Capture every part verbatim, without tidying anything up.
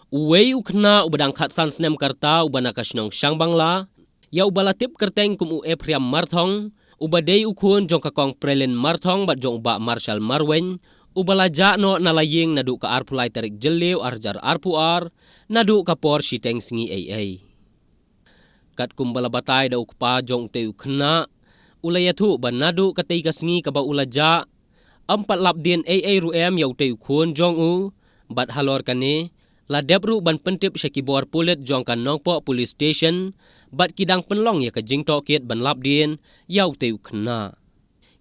Uwei u khynnah uba dang khatsan snem ka rta uba na ka shnong Shangbangla, ïa uba la tip kyrteng kum u Ephraim Marthong, uba dei u khun jong ka Kong Prelin Marthong bad jong u Bah Marshal Marwein, uba la jah noh na la ïing naduh ka arphew lai tarik Jylliew ar hajar arphew ar, naduh ka por shiteng sngi eiei. Katkum ba la batai da u kpa jong utei u khynnah, u la ïathuh ba naduh katei ka sngi kaba u la jah, ym pat lap dien eiei ruh em ïa utei u khun jong u, bad halor kane, la dep ruh ban pyntip sha ki bor pulit jong ka Nongpoh Police Station, bad ki dang pynlong ïa ka jingtohkit ban lap dien ïa utei u khynnah.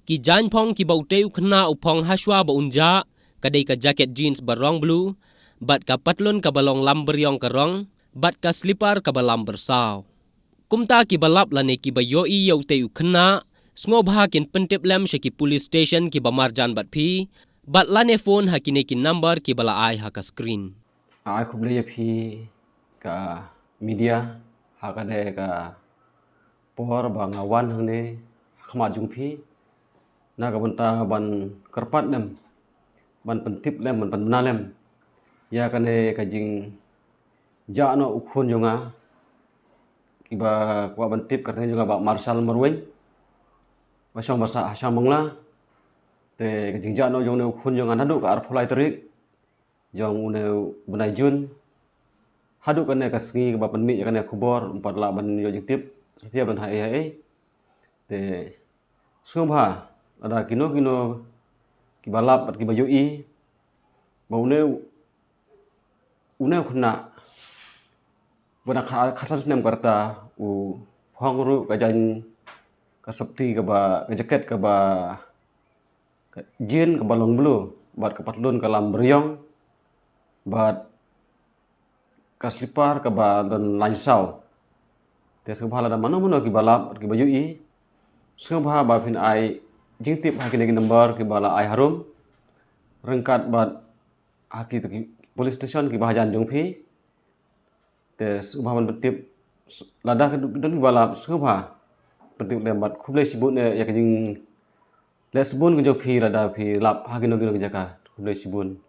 Ki jaiñphong kiba utei u khynnah u phong hashwa ba un jah, ka dei ka jaket jeans ba rong blue, bad ka patlun kaba long lam beriong ka rong, bad ka slipar kaba lam byrsaw. Kumta kiba lap lane kiba ïohi ïa utei u khynnah, sngewbha kin pyntip lem sha ki police station kiba marjan bad phi, bad lane phone ha kine ki number kiba la ai ha ka screen. Ai khublei ïa phi ka media, ha kane ka por ba nga wan hangne ha khmat jong phi, na ka bynta ban kyrpad lem, ban pyntip lem, ban pynbna lem ïa kane ka jingjah noh u khun jong nga, kiba kwah ban tip kyrteng jong nga Bah Marshal Marwein, ba shong ba sah ha Shangbangla. Te ka jingjah noh jong une u khun jong nga naduh ka arphew lai tarik jong une u bnai June, haduh kane ka sngi kaba pynmih ïa kane ka khubor, ym pat lah ban ïoh jingtip satia ban ha ei ha ei. Te sngewbha lada kino kino kiba lap bad kiba ïohi ba une, une u khynnah ba na kha-, khatsan snem ka rta u phong ruh ka jaiñ, ka sopti kaba, ka jaket kaba, ka jean kaba long blue, bad ka patlun ka lam beriong, bad ka slipar kaba don lain saw. Te sngewbha lada mano mano kiba lap, kiba ïohi, sngewbha ba phin ai jingtip ha kine ki number kiba la ai harum, ryngkat bad ha ki, ki police station kiba hajan jong phi. Te sngewbha ban pyntip, lada ka don kiba lap, sngewbha pyntip lem bad khublei shibun, eh, ïa ka jingleh sbun ka jong phi lada phi lap ha kino kino ki jaka. Khublei shibun.